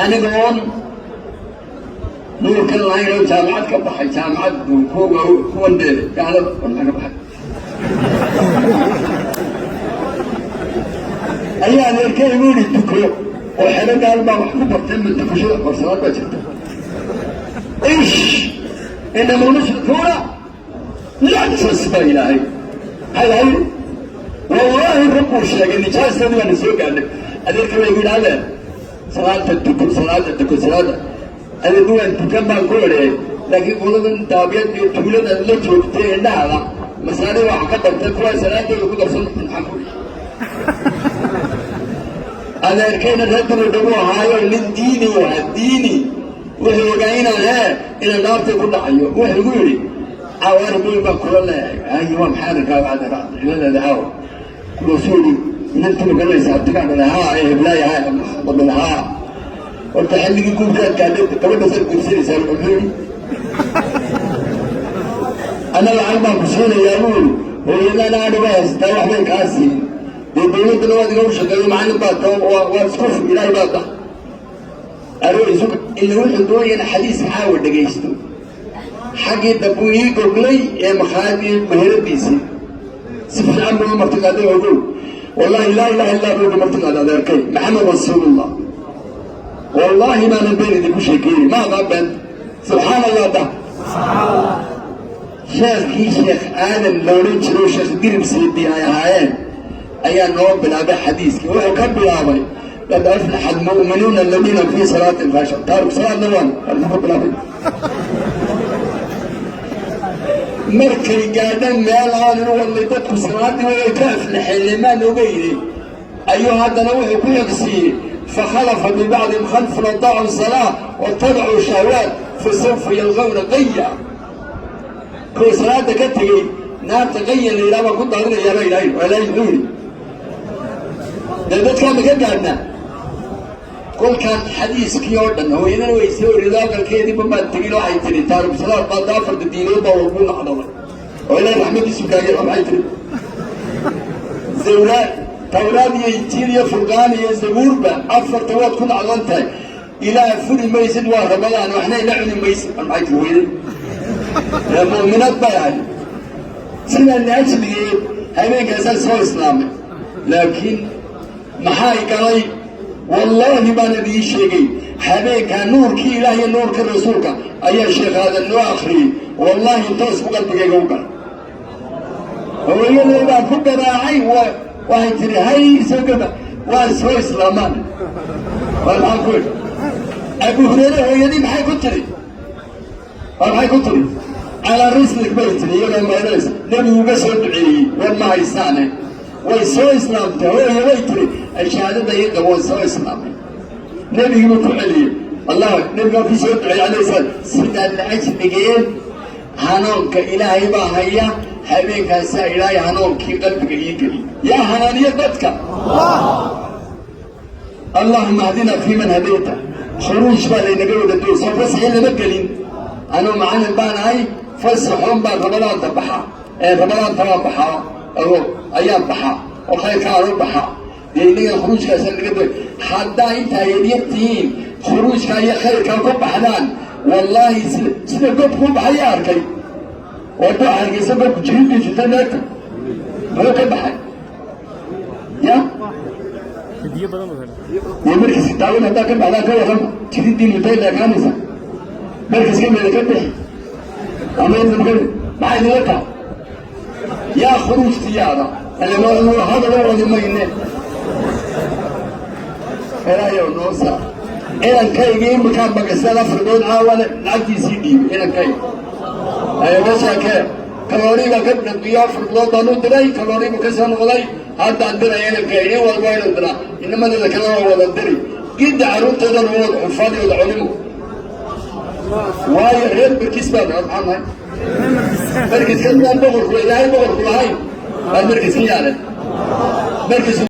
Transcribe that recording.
Anigoon nuurkan lahayn oo jaamacad ka baxay, jaamacad kuwa kuwan dee gaalada maxaa ka baxay, ayaa adeerkay igu yidhi tuko oo xero gaal baa wax ku bartay, ma tukashada farsanaad baa jirta. Ish, inama almushrikuuna najas baa Ilaahay maxaa Ilaahay wallaahi rabbuu sheegay, nijaasteedii baana soo gaadhay. Adeerka baa igu yidhi, adeer, salaada tuko, salaada tuko, salaada. Adeerku waan tukan baan ku odhee, laakiin qoladan daabiyad iyo tuulada la joogtay indhahada masaari wax ka bartay, kuwaa salaadooda ku darsan, maxaan ku idhi? Adeerkayna reer Diridhabu ahaayo, nin diini u ahaa, diini. Wuxuu ogaa inaan hee inaan naartay ku dhacayo. Wuxuu igu yidhi, caawa arrin weyn baan kula leeyahay. Haye, waa maxay arrinkaa ila leedahay caawa? Kuwaasuu yidhi, inantii ma garanaysa abtigaan dhalay? Haa, ee heblaaya, haa, badal, haa. Horta xilligii guurkaad gaadhay, gabadhasaad guursanaysaa. Wuxuu yidhi, ana lacag baan ku siinayaa buu yidhi, hooyadana adhiba haysataa, waxbay kaa siin, dee dawladdana waad iga u shaqeeyo, macallin baa tao, waad isku Ilaahay baa dah aroo isu ila. Wuxuu doonaya in xadiis caawa dhegaysto. Xaggii dambuu ii goglay ee makhaayadii meheradiisii si fiican buu marti qaaday. Ogow, wallahi laa ilaha illaa buu marti qaaday adeerkay, Maxamed rasuulullah. Wallaahi maanan been idinku sheekeeyey, ma aqaan been. Subxaan Allah dah. Sheekii Sheekh Aadan loodhan jiro, Sheekh Dirib Seedi ay ahaayeen, ayaa noo bilaabay xadiiskii. Wuxuu ka bilaabay qad aflaxa almu'minuuna aladiina fii salaatin khaashicuun. Taarik salaadna waan muxuu ka bilaabay. Markay gaadhaan meel aanan wadnay, dadku salaadii way ka aflaxeen lemaan ogeyne, ayuu haddana wuxuu ku xigsiiyey fakhalafa min bacdihim khalfun adaacu salaa watabacuu shahwaat fasawfa yalqawna gaya. Kuwa salaada ka tegey naarta gaya la yidhaha baan ku daadinayaa baa Ilaahay. Waa Ilaahay muxuu yidhi? Dee dadkaa ma ka gaadhnaa kolkaan xadiiskii oo dhan? Hooyadana way soo orido, aqalkeediiba maan tegin. Waxay tiri, taariku salaad baa afarta diinood baa lagu nacdamay oo Ilaahay raxmadiisu kaageen. Maxay tiri? Zawraad, Tawraad iyo Injiil iyo Furqaan iyo Zabuurba afarta waad ku nacdan tahay. Ilaah furi maysid, waa Ramadaan, waxna ila cuni maysid. Maxay tiri hooyada? Ee mu'minad bay ahayd. Sidaa laajligeed habeenkaasaan soo islaamay. Laakiin maxay galay? Wallaahi baan idiin sheegay, habeenkaa nuurkii Ilaah iyo nuurkii rasuulka ayaa Sheekh Aadan noo akhriyey. Wallaahi toos bu qalbigayga u galay. Hooyaday baan ku garaacay, waxay tihi, hay soo gaba, waan soo islaamaan. Waa maxaan ku idhi? Abu Hureyre hooyadii maxay ku tiri? Waa maxay ku tiri? Calaa rislik bay tiri, iyadoo maydhanaysa. Nebigu uga soo duceeyey. War ma haysaane, way soo islaamtay. Hooye way tiri, shahaadada ii qabo, way soo islaamay. Nebigiibu ku celiyey. Allah nebigaa ku soo duceeyey alayhi salaam. Sidaa laajligeed hanuunka Ilaahay baa haya. Habeenkaasaa Ilaahay hanuunkii qalbiga ii geliy. Yaa hanaaniya dadka? Allahuma ahdina fii man hadayta. Khuruuj baa laynaga wada doy, soo fasaxii lama gelin. Anuu macallin baan ahay, fasaxoon baan Ramadaanta baxaa, ee Ramadaanta waan baxaa, ayaan baxaa oo khayrka aan u baxaa. Dee innaga khuruujkaasa naga doy. Haddaa intaa yaryar tihiin khuruujka iyo khayrkaa ku baxdaan, wallaahi sida gobku baxaya arkay oo doo Hargeysa gobku jiridiisu ta meegta muxuu ka baxay ya iyo markiisi daawad haddaa ka baxdaa, ka warrama jiridiinu intay leekaanaysa markiiska meeda ka bixi ama inta maxaa idinla taha? Yaa khuruuj diyaara? Hadal u wadi mayne. Ilaahayow noo saar. Inankayga iminkaan bagasaan 4 bilood caawane lacagtiisii dhiibay inankayga ka sheekee. Kaloori baa ka dhaqiyo, 4 bilood baan u diray, kaloori buu ka soo noqday. Haddaan diraya inankayga, nin walba inuu diraa, inamadooda kale waa wada diri, gidda carruurtoodana waa wada xufaad iyo wada culimo. Waayo reer markiis baa maxaa nahay? Markiis ka boqorku Ilaahay boqorku lahayn baa markiis ka yaaleen markiis.